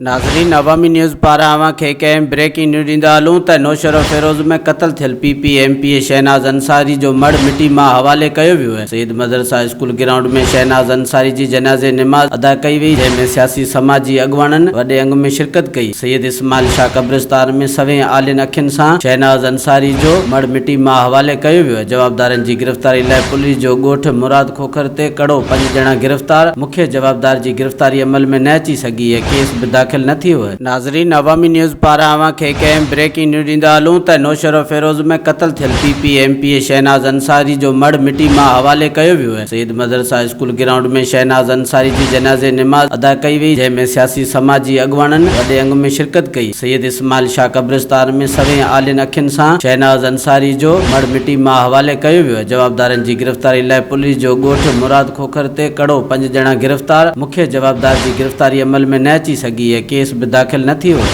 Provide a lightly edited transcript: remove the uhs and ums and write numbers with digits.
ناظرين عوامي نيوز پاران اوهان کي هڪ اهم بريڪنگ نيوز ڏيندا هلون ته نوشهروفيروز ۾ قتل ٿيل P P M P A Shahnaz Ansari جو مڙهه مٽي ماء حوالي ڪيو ويو آهي سيد مدرسه اسڪول گرائونڊ ۾ شهناز انصاري جي جنازي نماز ادا ڪئي وئي جنهن ۾ سياسي سماجي اڳواڻن وڏي انگ ۾ شرڪت ڪئي سيد اسماعيل شاهه قبرستان ۾ سوين آلين اکين سان شهناز انصاري جو مڙهه مٽي ماء حوالي ڪيو ويو آهي جوابدارن جي گرفتاري لاء پوليس جو ڳوٺ مراد کوکر تي ڪڙو پنج ڄڻا گرفتار مکيه جوابدار جي گرفتاري عمل ۾ نه اچي سگهي ۽ ڪيس به داخل نه ٿيو. ناظرين عوامي نيوز پاران اوهان کي هڪ اهم بريڪنگ نيوز ڏيندا هلون ته نوشهروفيروز ۾ قتل ٿيل P P M P A Shahnaz Ansari جو مڙهه مٽي ماء حوالي ڪيو ويو آهي سيد مدرسه اسڪول گرائونڊ ۾ شهناز انصاري جي جنازي نماز ادا ڪئي وئي جنهن ۾ سياسي سماجي اڳواڻن وڏي انگ ۾ شرڪت ڪئي سيد اسماعيل شاهه قبرستان ۾ سوين آلين اکين سان شهناز انصاري جو مڙهه مٽي ماء حوالي ڪيو ويو آهي جوابدارن جي گرفتاري لاء پوليس جو ڳوٺ مراد کوکر تي ڪڙو پنج ڄڻا گرفتار، مکيه جوابدار جي گرفتاري عمل ۾ نه اچي سگهي ۽ ڪيس به داخل نه ٿيو.